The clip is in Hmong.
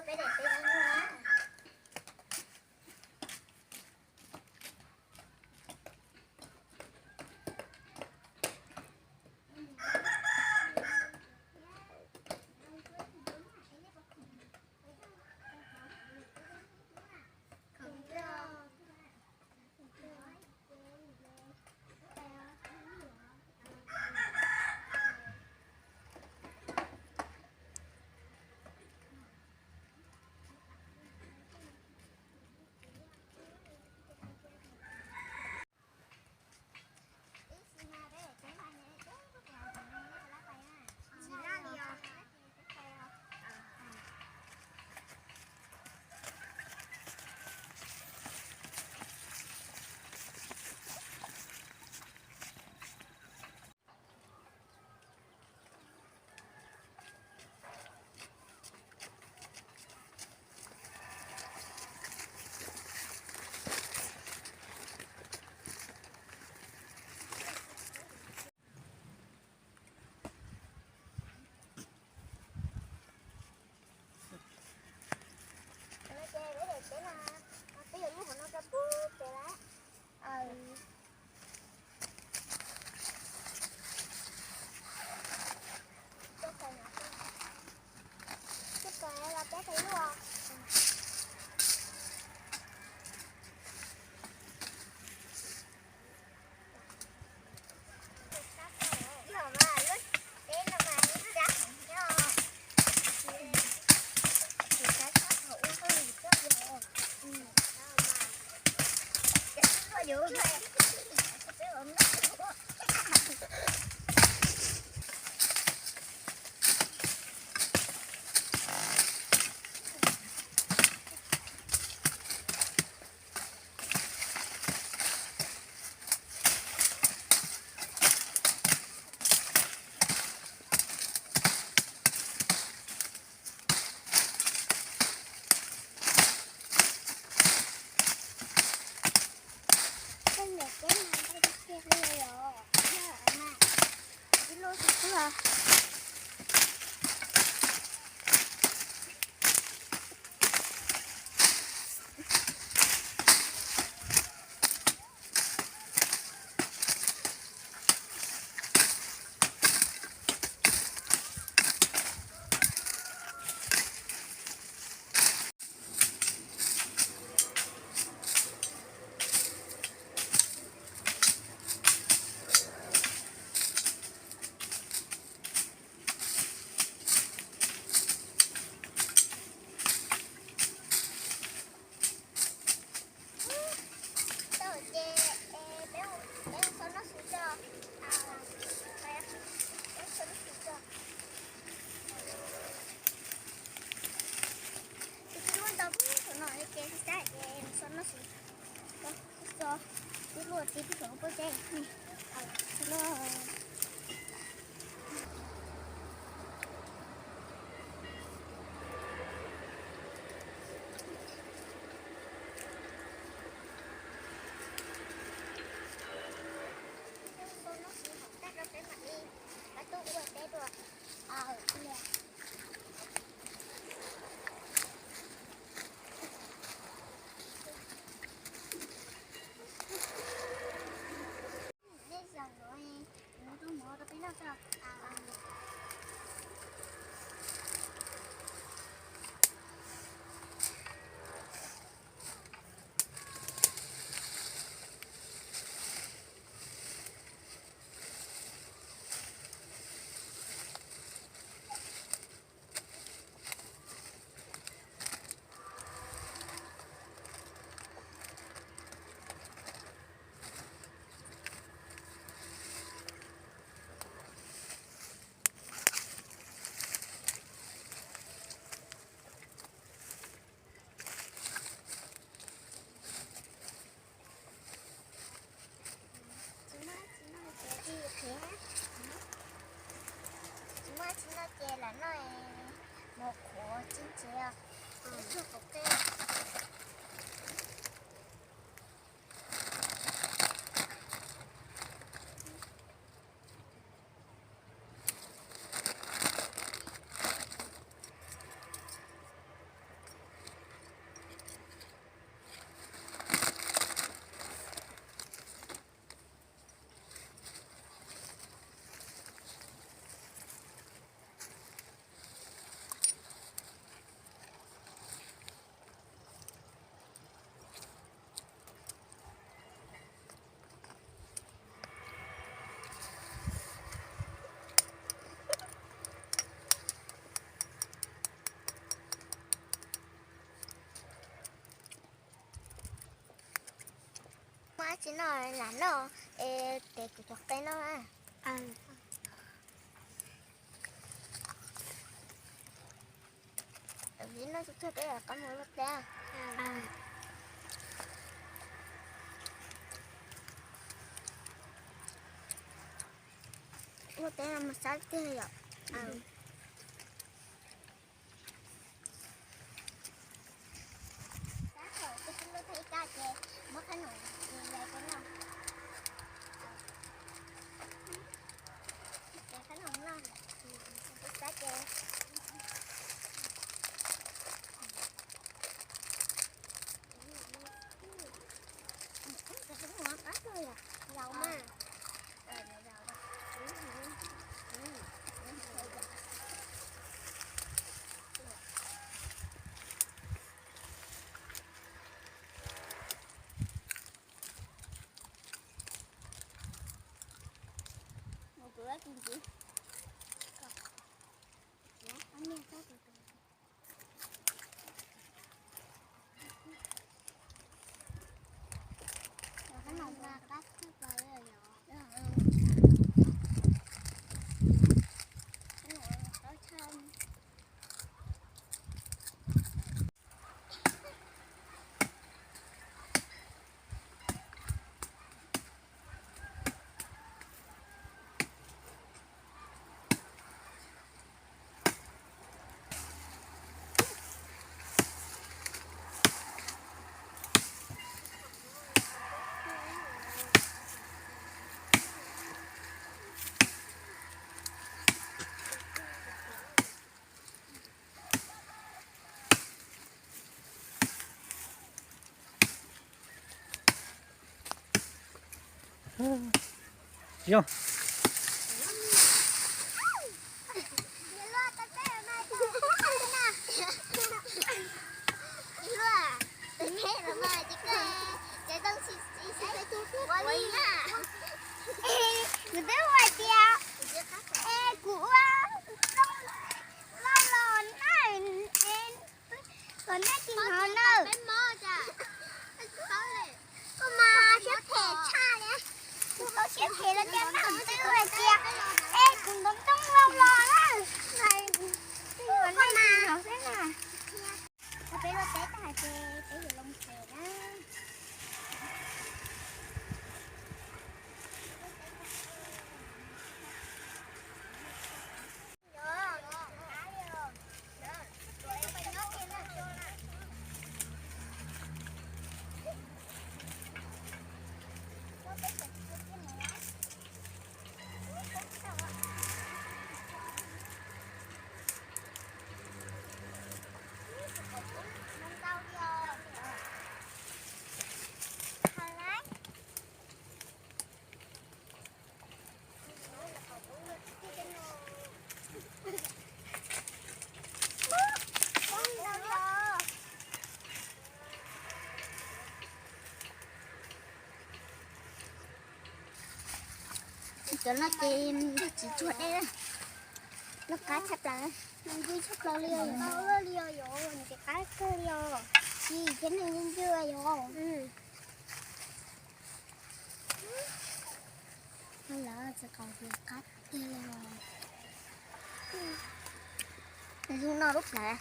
Nej zaum no kuv Tsis noj lam noj, es tes kuv cov qe noj. Ib noj tsuag tsuag peb qab mus luaj teb. Luaj teb no mas sab tiag yom. Tsis zoo. Kuv twb hais tias, es kuv ua loj los na, es kom nej tsis hnov na. Koj mas siab phem tshaj li. Kuv tau siab phem los tias, kuv twb hais tias, es kuv ntoo ntoo loj los na, hais kom nej tsis hnov xwb na. Thaum peb luaj teb tag ces peb yuav los tsev na. Cov no ces tsis tsuag deb, noj qab tshaj plaws, noj ntsws tshaj plaws li os, li os, nws ces qab kawg li os, tsis thiab nws ntsws yom. Lawv tsis qau tias qab tiag li os. Zoo no lub plawv.